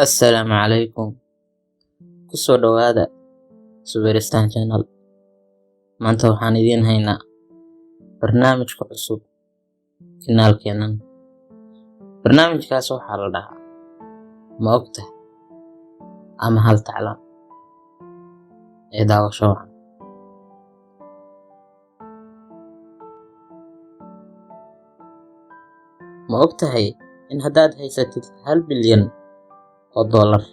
Assalaamu calaykum. Ku soo dhowaada Superstar Channel. Maanta waxaan idiin haynaa barnaamijka cusub kanaalkeenan. Barnaamijkaas waxaa la dhahaa Ma ogtahay ama Hal Taclam ee daawasho wacan. Ma ogtahay in haddaad haysatid 1 bilyan oo dollar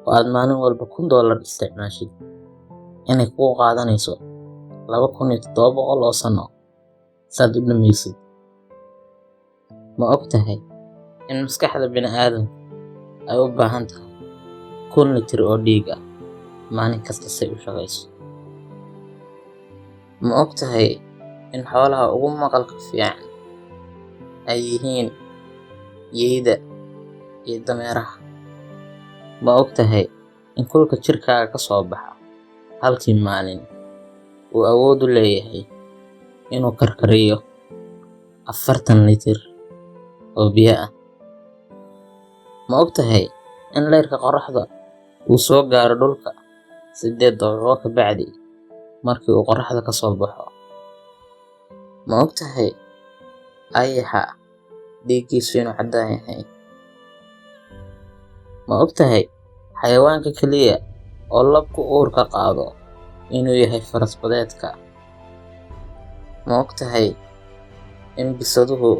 oo aad maalin walba $1000 isticmaashid, inay kugu qaadanayso 2700 oo sano saad u dhammaysid? Ma ogtahay in maskaxda bini'aadamku ay u baahan tahay 1000 litir oo dhiig ah maalin kasta si ay u shaqeyso? Ma ogtahay in xoolaha ugu maqalka fiican ay yihiin yeyda iyo dameeraha? Ma ogtahay in kulka jirkaaga ka soo baxa halkii maalin uu awood u leeyahay inuu karkariyo 40 litir oo biyo ah? Ma ogtahay in leyrka qorraxda uu soo gaaro dhulka 8 daqiiqo ka bacdi markii uu qorraxda ka soo baxo? Ma ogtahay ayaxa dhiiggiisu inuu caddaan yahay? Ma ogtahay xayawaanka kaliya oo labku uurka qaado inuu yahay faras-badeedka? Ma ogtahay in bisaduhu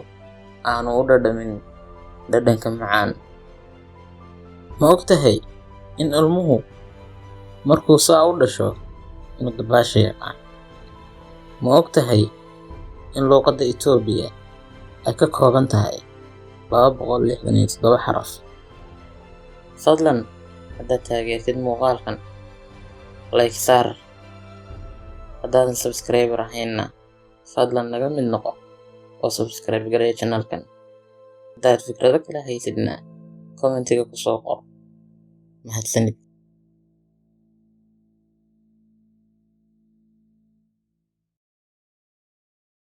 aanu u dhadhamin dhadhanka macaan? Ma ogtahay in ilmuhu markuu saa u dhasho inuu dabaasha yaqaan? Ma ogtahay in luqadda Itoobiya ay ka kooban tahay 267 xaraf? Fadlan haddaad taageertid muuqaalkan, like saar. Haddaadan subscriber ahaynna, fadlan naga mid noqo oo subscribe garee channelkan. Haddaad fikrado kale haysidna, commentiga ku soo qor. Mahadsanid.